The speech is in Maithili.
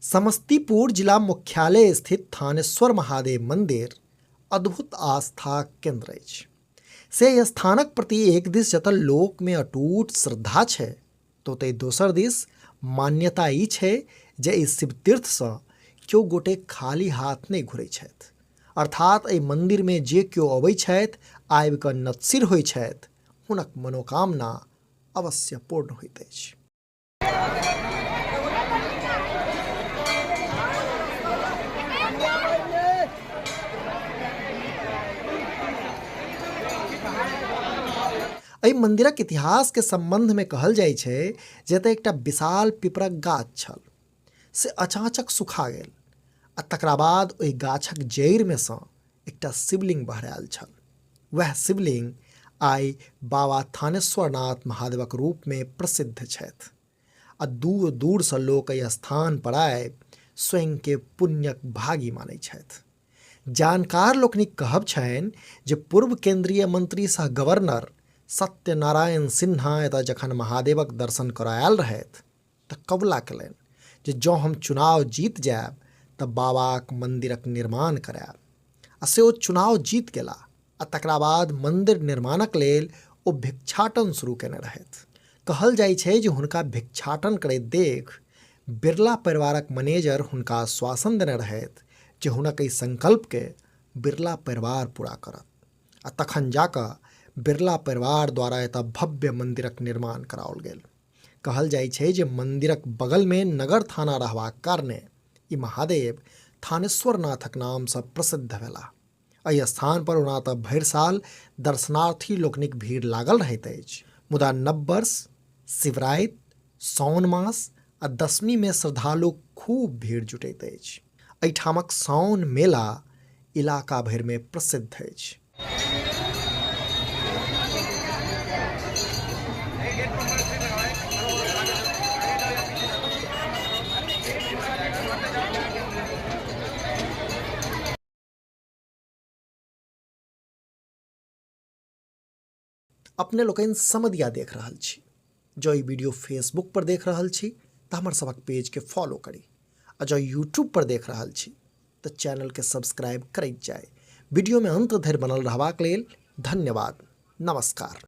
समस्तीपुर जिला मुख्यालय स्थित थानेश्वर महादेव मंदिर अद्भुत आस्था केंद्र अछि। से एहि स्थानक प्रति एक दिस जतऽ लोकमे अटूट श्रद्धा छै तऽ ओतहि दोसर दिस मान्यता ई छै जे एहि शिवतीर्थसँ केओ गोटे खाली हाथ नहि घुरै छथि। अर्थात एहि मन्दिरमे जे केओ अबै छथि, आबि कऽ नतसिर होइ छथि, हुनक मनोकामना अवश्य पूर्ण होइत अछि। एहि मन्दिरक इतिहासके सम्बन्धमे कहल जाइ छै जे एतऽ एकटा विशाल पिपरक गाछ छल से अचाचक सुखा गेल आ तकरा बाद ओहि गाछक जड़िमे सँ एकटा शिवलिंग बहरायल छल। वएह शिवलिंग आइ बाबा थानेश्वरनाथ महादेवक रूपमे प्रसिद्ध छथि आ दूर दूरसँ लोक एहि स्थान पर आबि स्वयंके पुण्यक भागी मानै छथि। जानकार लोकनिक कहब छनि जे पूर्व केंद्रीय मंत्री सह गवर्नर सत्यनारायण सिन्हा एतऽ जखन महादेवक दर्शन करऽ आयल रहथि तऽ कबुला केलनि जे जँ हम चुनाव जीत जायब तऽ बाबाक मन्दिरक निर्माण करायब आ से ओ चुनाव जीत गेला आ तकरा बाद मन्दिर निर्माणक लेल ओ भिक्षाटन शुरू केने रहथि। कहल जाइ छै जे हुनका भिक्षाटन करैत देख बिरला परिवारक मैनेजर हुनका आश्वासन देने रहथि जे हुनक एहि संकल्पके बिरला परिवार पूरा करत आ तखन जा कऽ बिरला परिवार द्वारा एतऽ भव्य मन्दिरक निर्माण कराओल गेल। कहल जाइ छै जे मन्दिरक बगलमे नगर थाना रहबाक कारणे ई महादेव थानेश्वर नाथक नामसँ प्रसिद्ध भेलाह। एहि स्थान पर ओना तऽ भरि साल दर्शनार्थी लोकनिक भीड़ लागल रहैत अछि, मुदा नव वर्ष, शिवराति, साओन मास आ दशमीमे श्रद्धालुक खूब भीड़ जुटैत अछि। एहिठामक साओन मेला इलाका भरिमे प्रसिद्ध अछि। अपने लोकनि समदिया देख रहल छी। जँ ई वीडियो फेसबुक पर देख रहल छी तऽ हमर सभक पेजके फॉलो करी आ जँ यूट्यूब पर देख रहल छी तऽ चैनलके सब्सक्राइब करैत जाय। वीडियोमे अंत धरि बनल रहबाक लेल धन्यवाद। नमस्कार।